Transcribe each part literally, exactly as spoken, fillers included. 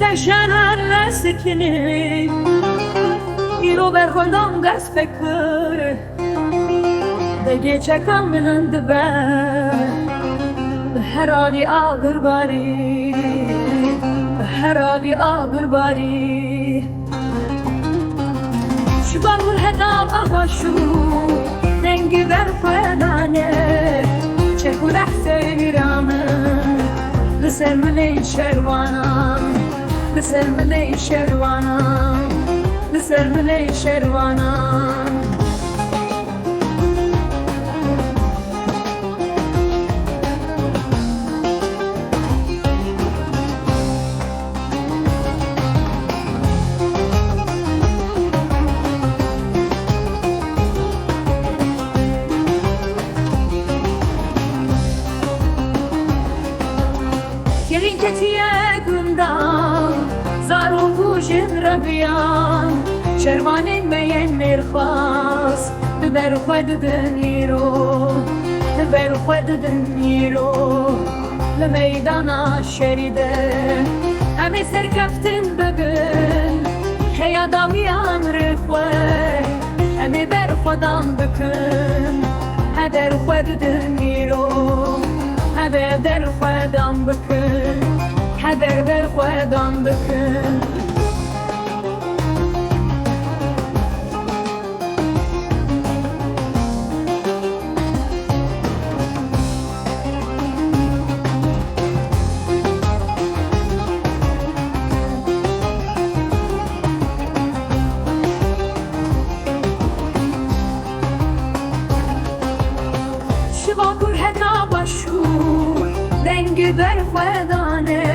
Te şehre sekinî, îro berxwedan dest pê kir. Degê çeka min dibe, bi her alî agir barî, bi her alî agir barî. Ji bakur heta bexweş û dengê berxwedanê, çek û reh seyra min li ser milê şerwanan, li ser milê şerwanan, li ser milê şerwanan. Gelin ketiye gundan, zarok û jin reviyan, şervanên me yên mêrxas, li ber xwe didin îro, li ber xwe didin îro. Li meydana şerî de em ê serkeftin bibin, heya dawiyan rê xwe em ê berxwedan bikin. Heder xwe didin îro, heder derxwedan bikin, heder derxwedan bikin. Ji bakur heta başûr dengê berxwedanê,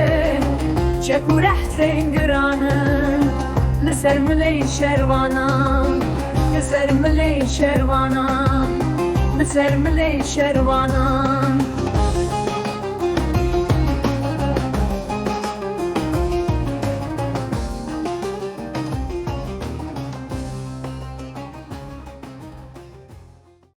çek û reh tengiranin. Li ser milê şervanan, li ser milê şervanan, li ser milê şervanan.